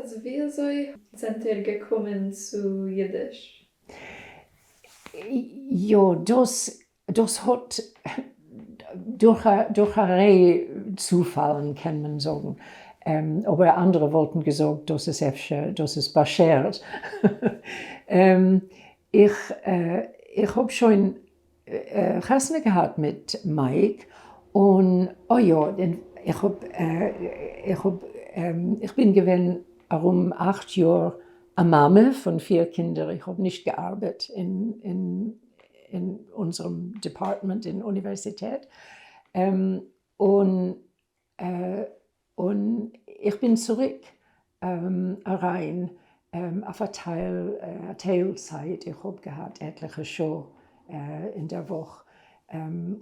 אז ווי אזוי זענט איר געקומען צו אידיש? יא, דאס דאס האט דורך א דורך א ריי צופאלן קען מען זאגן, אבער אנדערע וואלטן געזאגט דאס איז אפשר דאס איז באשערט. איך איך האב שוין חתונה געהאט מיט מייק, און אוי יא, איך האב איך האב איך בין געווען ארום 8 יאר א מאמע פון פיר קינדער, איך האב נישט געארבעט אין אין אין אונזערם דעפארטמענט אין אוניווערסיטעט, און און איך בין צוריק אריין אויף א טייל א טייל צייט, איך האב געהאט עטליכע שעה אין דער וואך,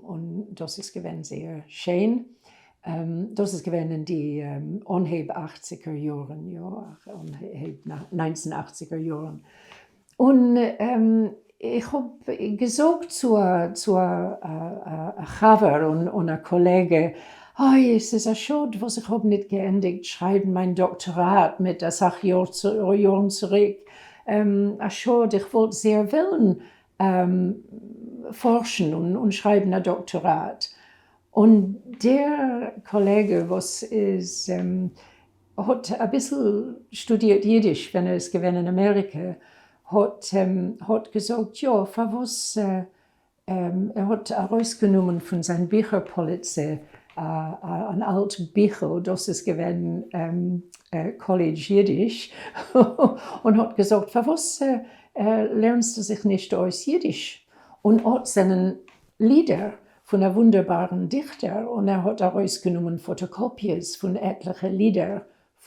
און דאס איז געווען זייער שיין, דאס איז געווען אין די אנהייב אכציגער יארן, יא, אנהייב ניינצן אכציגער יארן, און איך האב געזאגט צו א צו א חבר און א קאלעגע, אוי עס איז א שאד וואס איך האב ניט געענדיגט שרייבן מיין דאקטאראט מיט אסאך יארן צוריק, א שאד, איך וואלט זייער וועלן פארשן און שרייבן א דאקטאראט. און דער קאלעגע וואס איז האט אביסל שטודירט אידיש ווען ער איז געווען אין אמעריקע, האט האט געזאגט יא פארוואס ער האט ארויסגענומען פון זיין ביכער פאליצע אן אלט ביכל, דאס איז געווען קאלידזש אידיש, און האט געזאגט פארוואס לערנסטו זיך נישט אויס אידיש, און אט זענען לידער פון א וואונדערבארן דיכטער און ער האט ארויסגענומען פאטאקאפיעס פון עטליכע לידער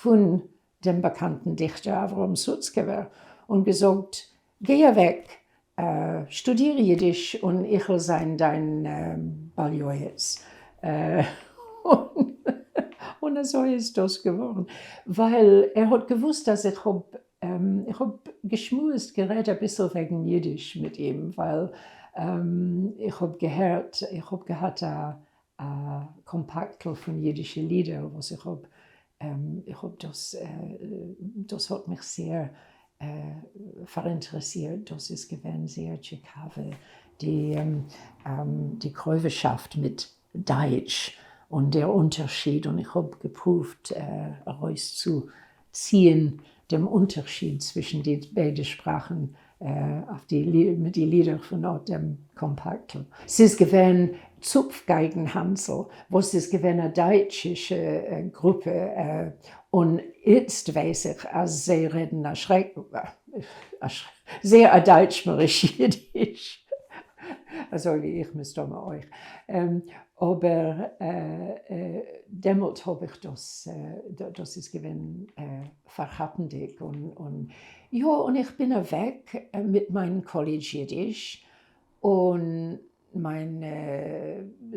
פון דעם באקאנטן דיכטער אברהם סוצקעווער און געזאגט, גיי אוועק, שטודיר אידיש און איך וועל זיין דיין בעל יועץ. און אזוי איז דאס געווארן, ווייל ער האט געוואוסט אז איך האב איך האב געשמועסט, גערעדט אביסל וועגן אידיש מיט אים, ווייל איך האב געהערט, איך האב געהאט א קאמפאקטל פון אידישע לידער וואס איך האב, איך האב דאס, דאס האט מיך זייער פאראינטערעסירט, דאס איז געווען זייער טשיקאווע, די די קרובהשאפט מיט דייטש און דער אונטערשיד, און איך האב געפרואווט ארויסצוציען דעם אונטערשיד צווישן די ביידע שפראכן אויף די מיט די לידער פון אט דעם קאמפאקטל. ס'איז געווען צופף-גייגן האנזל וואס איז געווען א דייטשישע גרופע, און איצט ווייס איך אז זיי רעדן א שרעק זייער א דייטשמעריש אידיש, אזוי ווי איך מסתמא אויך, אבער דעמאלט האב איך דאס, דאס איז געווען פארכאפנדיג, און יא, און איך בין אוועק מיט מיין קאלידזש אידיש, און מיין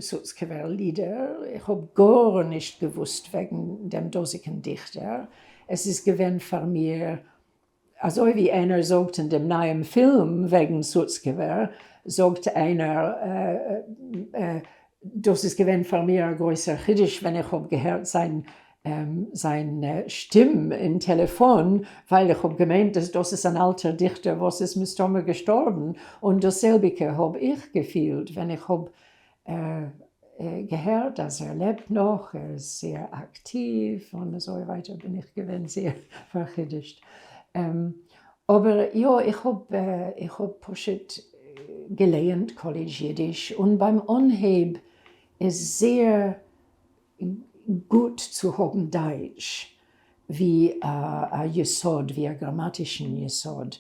סוצקעווער לידער, איך האב גארנישט געוואוסט וועגן דעם דאזיגן דיכטער, עס איז געווען פאר מיר אזוי ווי איינער זאגט אין דעם נייעם פילם וועגן סוצקעווער, זאגט איינער, דאס איז געווען פאר מיר א גרויסער חידוש ווען איך האב געהערט זיין זיין שטים אין טעלעפאן, ווייל איך האב געמיינט אז דאס איז אן אלטער דיכטער וואס איז מסתמא געשטארבן, און דאס זעלביגע האב איך געפילט ווען איך האב געהערט אז ער לעבט נאך, ער איז זייער אקטיוו און אזוי ווייטער בין איך געווען זייער פארחידושט. אבער יא, איך האב איך האב פשוט געלייענט קאלידזש אידיש, און ביים אנהייב איז זייער גוט צו האבן דייטש ווי א יסוד, ווי א גראמאטישן יסוד,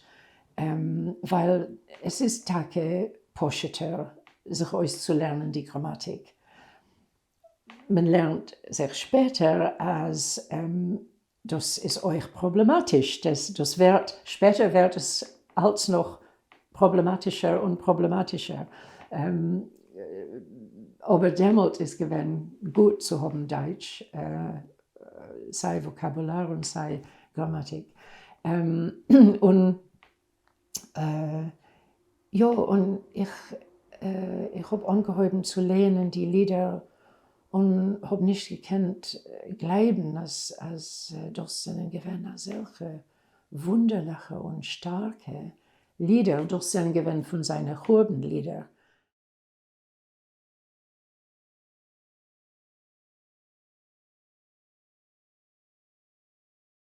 ווייל עס איז טאקע פשוט'ער זיך אויסצולערנען די גראמאטיק. מען לערנט זיך שפעטער אז דאס איז אויך פראבלעמאטיש, דאס ווערט, שפעטער ווערט עס אלץ נאך פראבלעמאטישער און פראבלעמאטישער, אבער דעמאלט איז געווען גוט צו האבן דייטש, סיי וואקאבולאר און סיי גראמאטיק, און יא, און איך איך האב אנגעהויבן צו לייענען די לידער. און האב נישט געקענט גלייבן אז אז דאס זענען געווען אזעלכע וואונדערליכע און שטארקע לידער, דאס זענען געווען פון זיינע חורבן לידער.